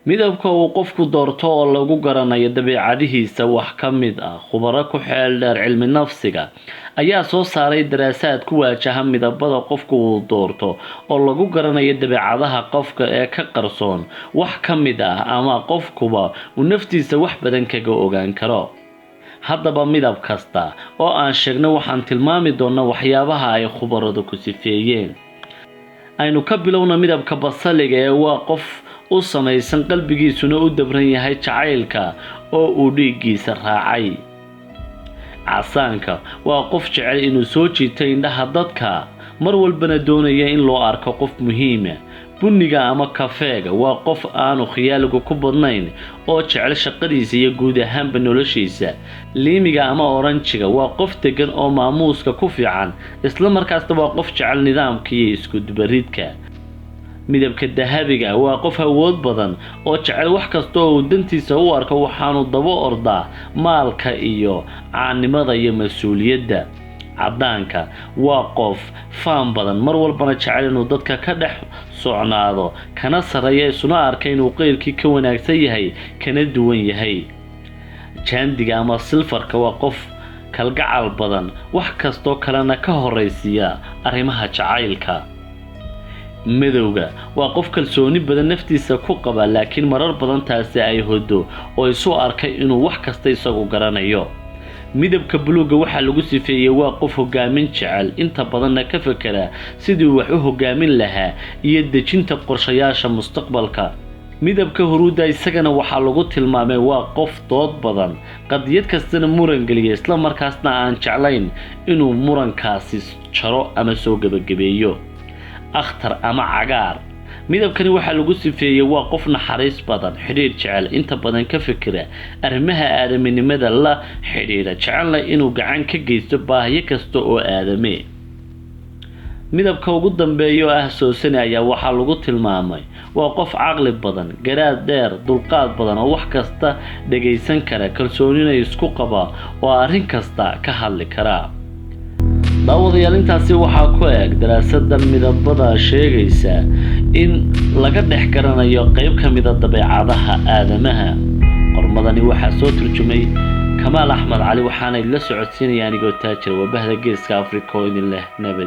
Midabka uu qofku doorto oo lagu garanayo dabeecadihiisa wax ka mid ah. Khubaro ku xeel dheer cilmi nafsiga ayaa soo saaray daraasaad ku waajaha midabada qofku uu doorto oo lagu garanayo dabeecadaha qofka ee ka qarsoon wax ka mid ah, ama qofkuba uu naftiisa wax badan kaga ogaan karo. Haddaba midab kasta oo aan sheegno waxaan tilmaami doonaa waxyaabaha ay khubaradu ku sifeeyeen. Aynu ka bilowna midabka basaliga ee waa qof u samaysan, qalbigiisuna u dabran yahay jacaylka oo uu dhiiggiisa raacay. Casaanka waa qof jecel inuu soo jiito indhaha dadka, mar walbana doonaya in loo arko qof muhiima. Bunniga ama kafeega waa qof aanu khiyaaligu ku badnayn oo jecel shaqadiisa iyo guud ahaanba noloshiisa. Liimiga ama oranjiga waa qof degan oo maamuuska ku fiican, isla markaasna waa qof jecel nidaamka iyo iskudubaridka. Midabka dahabiga waa qof awood badan oo jecel wax kasta oo uu dantiisa u arko, waxaanu daba ordaa maalka iyo caannimada iyo mas-uuliyadda. Caddaanka waa qof faan badan, mar walbana jecel inuu dadka ka dhex socnaado kana sarreeya, isuna arka inuu qeyrkii ka wanaagsan yahay kana duwan yahay. Jaandiga ama silfarka waa qof kalgacal badan, wax kastoo kalena ka horraysiiya arrimaha jacaylka. Madowga waa qof kalsooni badan naftiisa ku qaba, laakiin marar badan taasi ay hodo oo isu arkay inuu wax kasta isagu garanayo. Midabka buluugga waxaa lagu sifeeyey waa qof hogaamin jecel, inta badanna ka fekera sidii wax u hogaamin lahaa iyo dejinta qorshayaasha mustaqbalka. Midabka huruudda isagana waxaa lagu tilmaamay waa qof dood badan, qadiyad kastana muran geliya, isla markaasna aan jeclayn inuu murankaasi jaro ama soo gebagabeeyo. Akhtar ama cagaar midabkani waxaa lagu sifeeyey waa qof naxariis badan, xidhiidh jecel, inta badan ka fikira arrimaha aadaminimada la xidhiidha, jecelna inuu gacan ka geysto baahiyo kasta oo aadame. Midabka ugu dambeeya oo ah soosani ayaa waxaa lagu tilmaamay waa qof caqli badan, garaad dheer, dulqaad badan oo wax kasta dhagaysan kara, kalsoonina isku qaba oo arrin kasta ka hadli kara. Daawadayaal, intaasi waxaa ku eg daraasadan midabada sheegaysa in laga dhex garanayo qayb ka mida dabeecadaha aadamaha. Qormadani waxaa soo turjumay Kamaal Axmed Cali, waxaana idila socodsiinaya anigoo Taajir. Waa bahda Geeska Afrika oo idin leh nabad.